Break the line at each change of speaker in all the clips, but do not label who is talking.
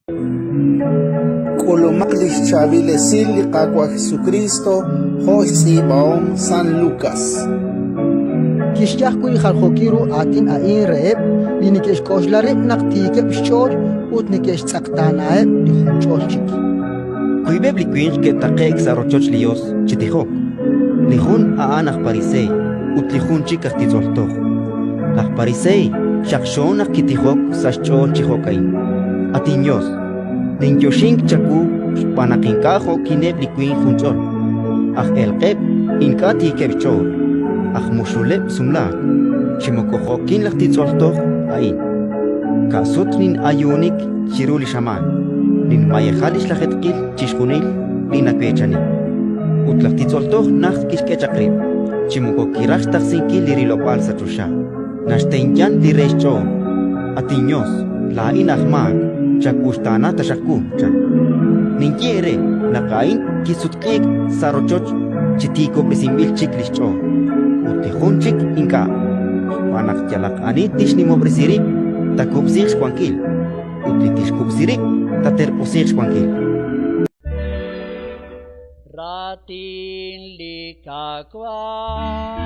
K'ulumaq li xchaab'il esil li Qaawa' Jesukriist jo' xtz'iib'ahom San Lukas.
Kixye ajwi' li jaljookil ru aatin a'in reheb' li neke'xk'oxla rib' naq tiikeb' xch'ool ut neke'xtz'eqtaanaheb' li junch'ol chik.
Wiib'eb' li winq ke'taqe'k sa' rochoch li Yos chi tijok: li jun a'an aj Pariseey ut li jun chik aj titz'ol toj. Laj Pariseey xaqxo naq kitijok sa' xch'ool chi jo'ka'in: «At inYos, ninyoxink chawu xb'aan naq ink'a' jo'kineb' li winq junch'ol, aj elq'eb', ink'a' tiikeb' xch'ool, aj muxuleb' sumlaak, chi moko jo'kin laj titz'ol toj a'in. Ka'sut nin'ayuunik chiru li xamaan, ninmayeja li xlajeetqil chixjunil li naweechani». Ut laj titz'ol toj najt kixk'e chaq rib', chi moko kiraj xtaqsinkil li rilob'aal sa' choxa, naxtenyan li re xch'ool: «At inYos, laa'in aj maak, chawuxtaana taxaq wu», chan. Ninye eere naq a'in kisutq'iik sa' rochoch chi tiikob'resinb'il chik li xch'ool, ut li jun chik ink'a'. Xb'aan naq yalaq ani tixnimob'resi rib', taakub'siiq xwankil, ut li tixkub'si rib', taaterq'usiiq xwankil.
Raatin li Qaawa'.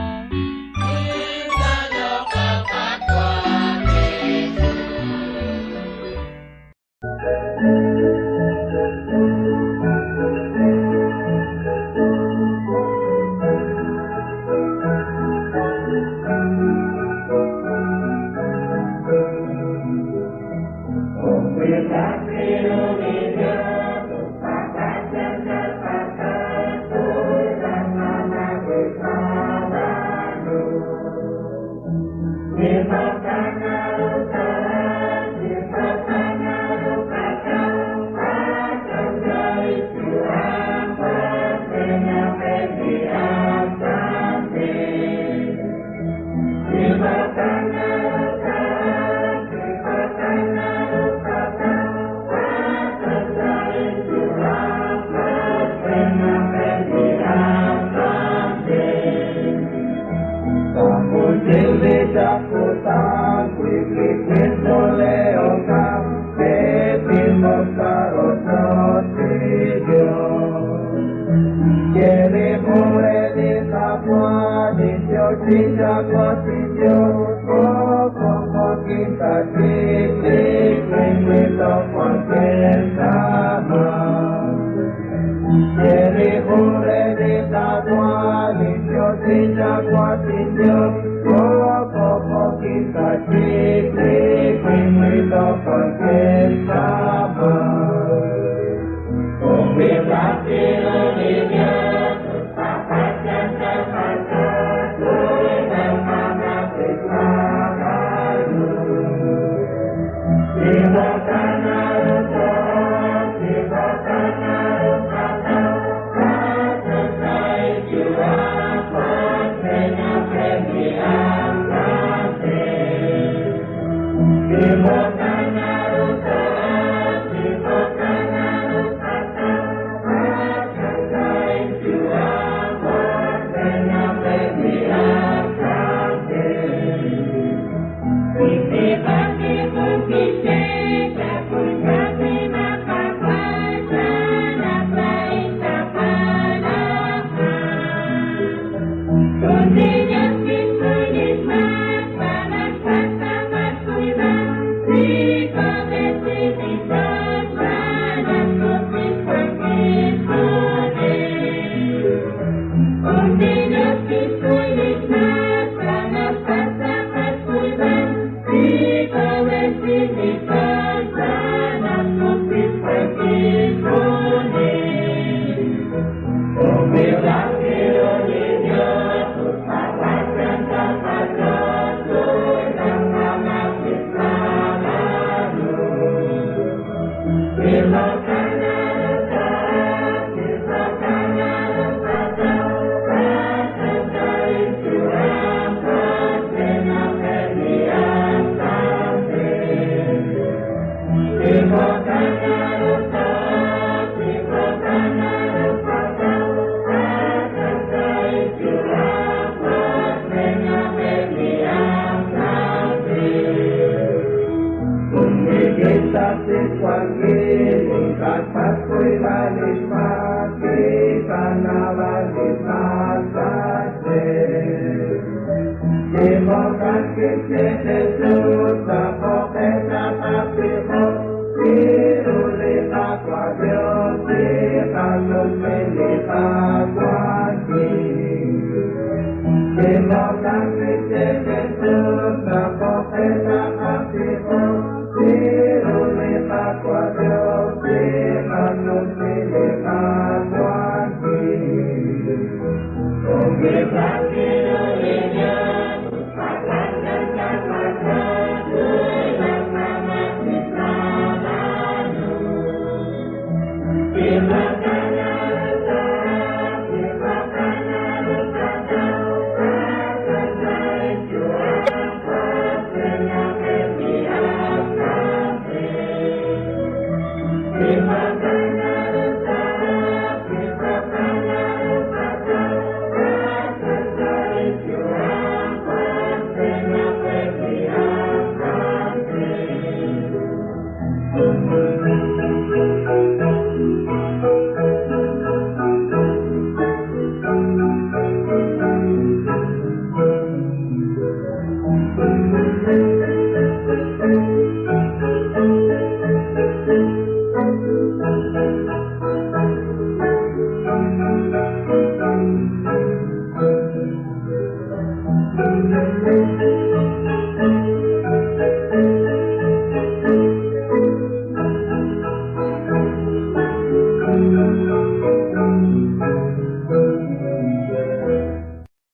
Thank you.